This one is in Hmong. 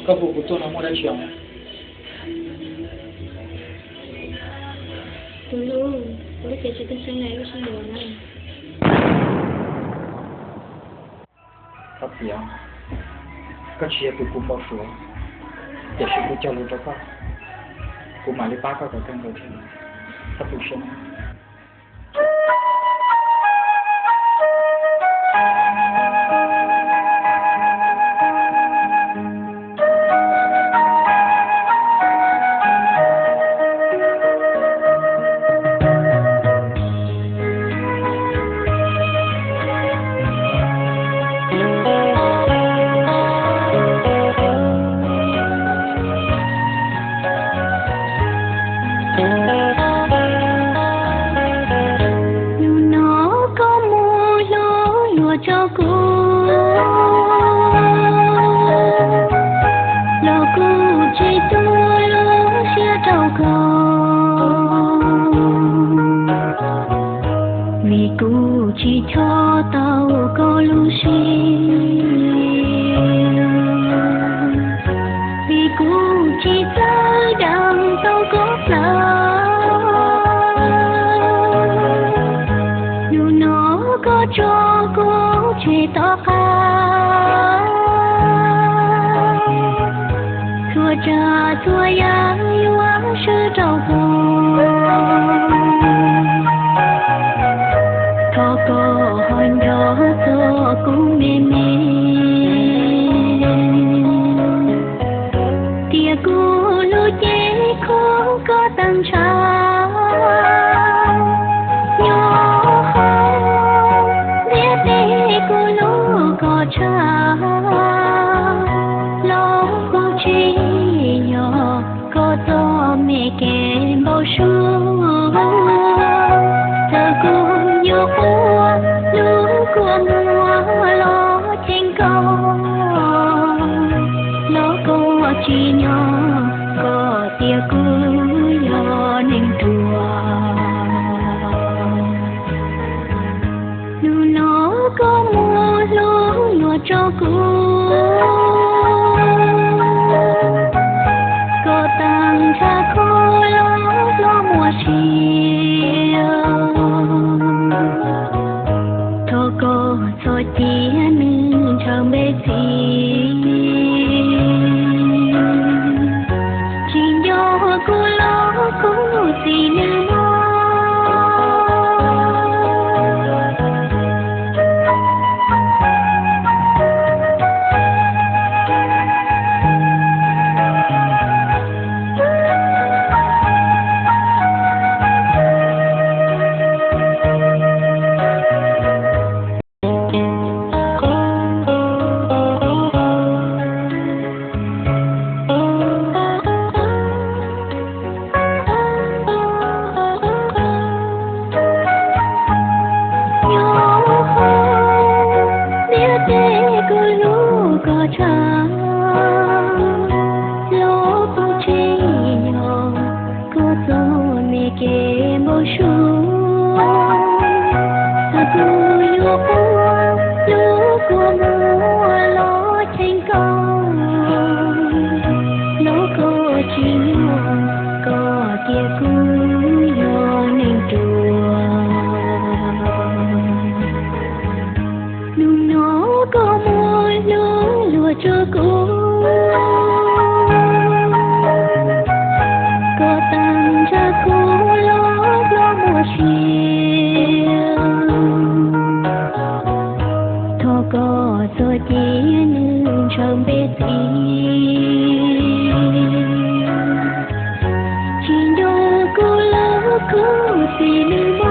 Koj hu kuv tuaj no muaj dab tsi os? Tus hlub, kuv lub cev tsis tu siab na, wb sib yuav na. Koj tias koj tsis yog tus kuv npau suav, tiam sis kuv cog lus rau koj, kuv mam li pab koj kom kawg nkaus thiab. Koj tu siab na. Hnub no koj muaj lub luag rau kuv, los kuv tsis tu lub siab rau koj, vim kuv tsis tso tau koj lub siab, vim kuv tsis txawj deev tau koj plawv. Hnub no koj tso kuv tseg tom qab, txhua tsav txhua yam yuav swb rau koj. Thov koj ho nco txog kuv me me, tias kuv lub cev khov koj tag nrho. Nyob hauv ntiaj teb kuv hlub koj tshaj, los kuv tsis yog koj txoj me kev npau suav. Txawm kuv yuav quaj lub kua muag los cheem koj, los koj tsis nyob, koj tias kuv yog neeg ruam. Hnub no koj muaj lub luag rau kuv, koj tag nrho kuv los hlob muaj sia. Thov koj txhob cia nws ntshaw npe txiv, tsis nco kuv los kuv txiv nws mog. Nyob hauv ntiaj teb kuv hlub koj tshaj, los kuv tsis yog koj txoj me kev npau suav. Txawm kuv yuav quaj lub kua muag los cheem koj, los koj tsis nyob, koj tias kuv yog neeg ruam. Hnub no koj muaj lub luag rau kuv, koj tag nrho kuv los hlob muaj sia. Thov koj txhob cia nws ntshaw npe txiv, tsis nco kuv los kuv txiv nws